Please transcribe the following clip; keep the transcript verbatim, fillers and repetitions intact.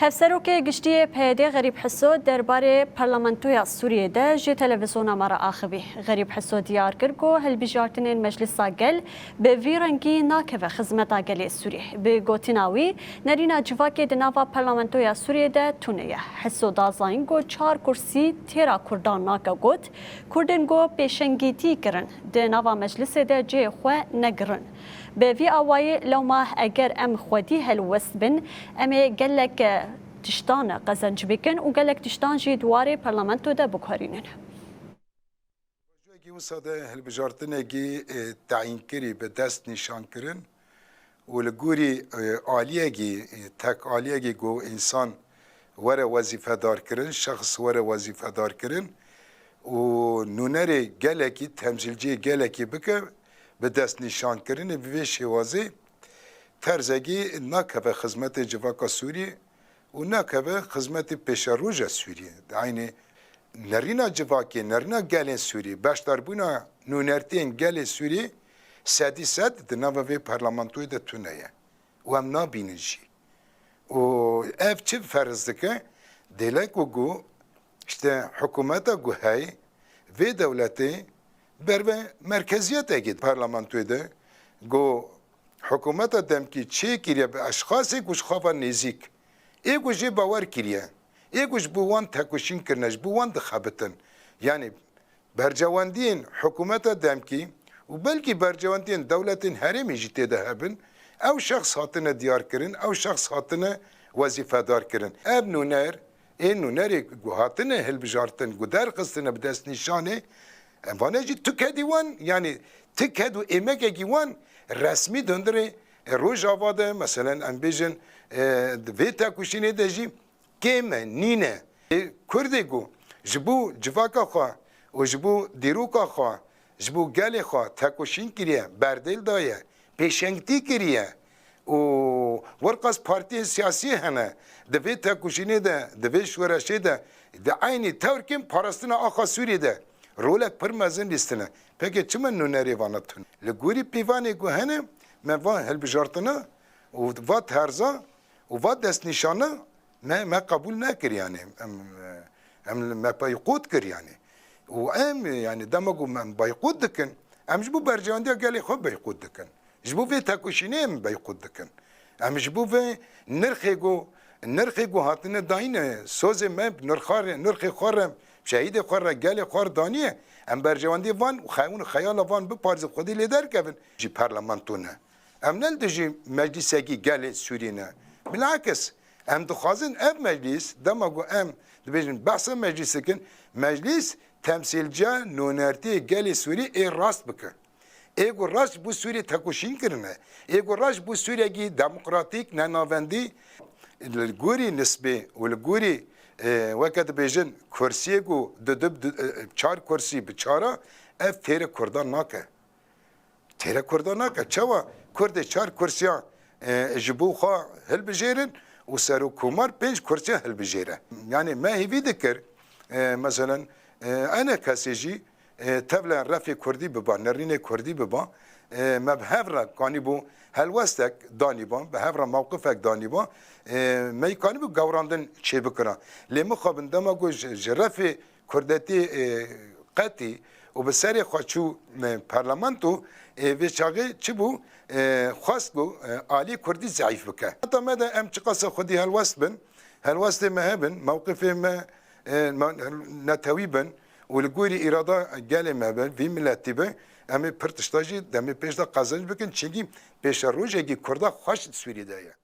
Hevserokê Giştî yê P Y D Xerîb Hiso derbarê Parlamentoya Sûriyê de ji televîzyona me re axivî. Xerîb Hiso diyar kir ku hilbijartinên Meclisa Gel bi vî rengî nakeve xizmeta gelê Sûrî. Bi gotina wî, nerîna civakê di nava Parlamentoya Sûriyê de tune ye. Hiso da zanîn ku çar kursî têra Kurdan nake got, Kurdên ku pêşengîtî kirin di nava Meclisê de cihê xwe negirin. Bi vî awayî lewma eger em xwedî helwest bin, em ê gelek tiştan qezenc bikin û gelek tiştan jî di warê parlamento de biguherînin. Rojoyekî wisa de hilbijartinekî, e, tayînkirî, bi dest nîşan kirin û li gorî, e, aliyekî, e, tek aliyekî ku însan were wezîfedar kirin, şexs were wezîfedar kirin û nûnerê gelekî, temsîlciyê gelekî bike, bi dest nîşan kirinê bi vê şêwazê terzekî nakeve xizmetê civaka Sûrî û nakeve xizmetê pêşeroja Sûrî. Di eynî nerîna civakê, nerîna gelên Sûrî, beşdarbûna nûnertiyên gelê Sûrî sedî sed di nava vê parlamentoyê de tune ye. Û em nabînin jî. Û ev çi ferz dike? Dêle ku got, işte, hikûmeta ku heye, vê dewletê berve merkeziyetekê parlamentoyê de, got, hikûmeta demkî çêkiriye bi eşxasê ku ji xwe ve nêzîk. Ê ku jê bawer kiriye. Ê ku ji bo wan tekoşîn kirine, ji bo wan dixebitin. Yanî bercewendiyên hikûmeta demkî û belkî bercewendiyên dewletên herêmî jî tê de hebin, ew şexs hatine diyar kirin, ew şexs hatine wezîfedar kirin. Ev nûner, ê nûnerê ku hatine hilbijartin, ku derxistine bi destnîşanê, em vane jî tu kedî wan, yanî tu ked û êmekekî wan resmî di hundirê, e, Rojava de, meselen, em bêjin, e, di vê tekoşînê de jî kêm e, nîne. Ê, Kurdê ku ji bo civaka xwe û ji bo dîroka xwe, ji bo gelê xwe tekoşîn kiriye, berdêl daye, pêşengtî kiriye û werqas partiyên siyasî hene, di vê tekoşînê de, di vê şoreşê de, di eynî tewr kêm parastina axa Sûrî de rolek pir mezin lîstine. Pekê çima nûnerê vana tune? Li gorî pîvanê ku hene, me va hilbijartina û va terza û va destnîşana me, me qebûl nekir, yanî em, em me boykot kir, yanî. Û em, yanî dema ku em boykot dikin, em ji bo berjewendiya gelê xwe boykot dikin. Ji bo vê tekoşînê em boykot dikin. Em ji bo vê nirxê ku, nirxê ku hatine dayîne, sozê me bi nirxa re, nirxê xwe re, şehîdê xwe re, gelê xwe re daniye, em berjewendiyê van û xeyûn û xeyala van biparêzin, xwedî lê derkevin. Jî parlamento ne. Em ne li dijî meclîsekî gelê Sûrî ne. Bilakis, em dixwazin ev meclîs, dema ku em dibêjin behsa meclîs dikin, meclîs temsîlciya nûnertiyê gelê Sûrî ê rast bike. Ê ku rast ji bo Sûriyê tekoşîn kirine, ê ku rast ji bo Sûriyekî demokratîk, nenavendî, li gorî nisbê û li gorî, e, weke dibêjin, kursiyê ku di, di, di, e, çar kursî bi çar a, ev fêrê Kurdan nake. Têre Kurdan nake. Çawa Kurdê çar kursiyan, e, ji bo xwe hilbijêrin û serokkomar pênc kursiyan hilbijêre? Yanî me hêvî dikir, e, meselen, e, ene kesê jî, e, tevle refê Kurdî biba, nerînê Kurdî biba, e, me bi hev re kanîbû helwestek danîba, bi hev re mewqifek danîba, e, me yî kanîbû gewrandin çêbikira. Lê mixabin dema ku ji, ji refê Kurdetî, e, qetî û bi serê xwe çû, e, parlamento, e, vê çaxê çi bû? E, xwest ku, e, alî Kurdî zeîf bike. Heta me de em çiqasa xwedî helwest bin, helwestê me hebin, mewqifê me, e, me, netewî bin û li gorî îrada gelê me be, vî miletî be, em ê pir tişta jî demê pêş de qezenc bikin, çimkî pêşerojekî Kurda xweş di Sûrî de ye.